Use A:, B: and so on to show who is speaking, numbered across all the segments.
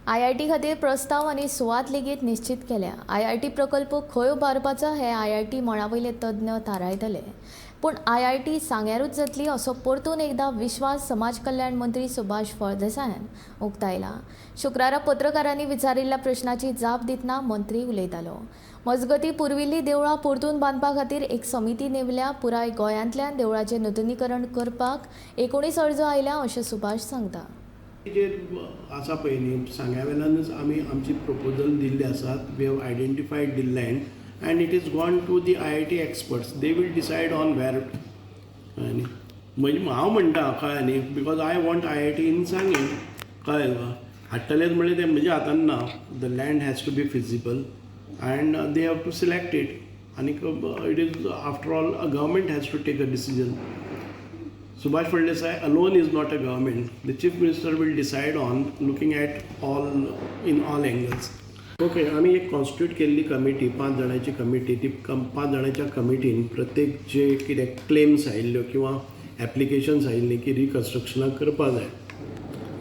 A: IIT खातीर प्रस्ताव आनी सुवात लेगीत निश्चीत केल्या. आयआयटी प्रकल्प खंय उबारपाचो हे आयआयटी मळा वयले तज्ञ थारायतले. पूण आयआयटी सांग्यारूच जातली असो परतून एकदा विस्वास समाज कल्याण मंत्री सुभाष फळदेसायान उक्तायला. शुक्रारा पत्रकारांनी विचारिल्ल्या प्रश्नाची जाप दितना मंत्री उलयतालो. मजगतीं, पुर्विल्ली देवळां परतून बांदपा खातीर एक समिती नेमल्या. पुराय गोंयांतल्यान देवळाचें नुतनीकरण करपाक 19 अर्ज आयल्या अशें सुभाष सांगता.
B: जे आसा पळय न्ही, सांग्या वेल्यानूच आमी आमची प्रपोजल दिल्ली आसात. We have identified the land and it is gone to the IIT experts. They will decide on where. कळ्ळें न्ही? म्हणजे हांव म्हणटा, कळ्ळें न्ही, because I want IIT in Sanguem. कळ्ळें तुका? हाडटलेच म्हणल्यार तें म्हज्या हातान ना. The land has to be feasible and they have to select it. आनीक it is, after all, a government has to take a decision. Subhash Phaldesai alone is not a government. The chief minister will decide on looking at all in all angles. Okay, आमी एक constitute केल्ली committee, पांच जाणांची committee. ती पांच जाणांच्या कमिटीन प्रत्येक जे कितें क्लेम्स आयिल्ल्यो किंवा एप्लिकेशन्स आयिल्लीं की रिकन्स्ट्रक्शनाक करपा जाय,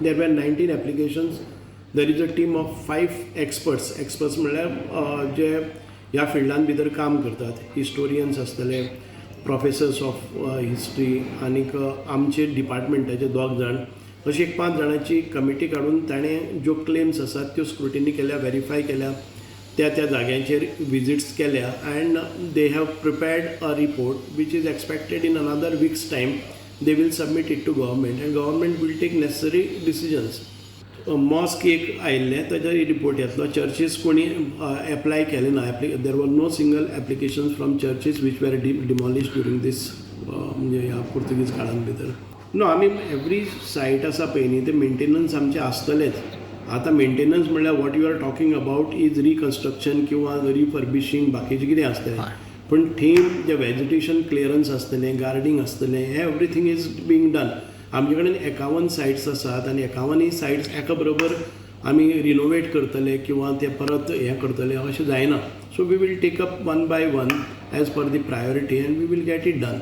B: there were 19 applications. There is a team of five experts. Experts म्हणल्यार जे ह्या फिल्डान भितर काम करतात, हिस्टोरियन्स आसतले, प्रोफेसर्स ऑफ हिस्ट्री, आनीक आमचे डिपार्टमेंटाचे दोग जाण, अशी एक पांच जाणांची कमिटी काडून ताणें ज्यो क्लेम्स आसात त्यो स्क्रुटिनी केल्या, वेरीफाय केल्या, त्या त्या जाग्यांचेर विजिट्स केल्या and they have prepared a report which is expected in another week's time. They will submit it to government and government will take necessary decisions. Mosque एक आयिल्लें, ताजो रिपोर्ट येतलो. चर्चीस कोणी एप्लाय केले ना. There were no single applications from churches which were demolish during this, म्हणजे ह्या पुर्तुगीज काळान भितर. नो, आमी एवरी सायट आसा पळय न्ही, ते मेंटेनन्स आमचे आसतलेच. आतां मेंटेनन्स म्हणल्यार what you are talking about is reconstruction किंवा रिफर्बिशींग, बाकीचें कितें आसतलें. पूण थंय जें वेजिटेशन क्लियरन्स आसतलें, गार्डनिंग आसतलें, हें everything is being done. आमचे कडेन 51 सायट्स आसात आनी एकावनूय सायट्स एका बरोबर आमी रिनोवेट करतले किंवा ते परत हें करतले अशें जायना. So we will take up one by one as per the priority and we will get it done.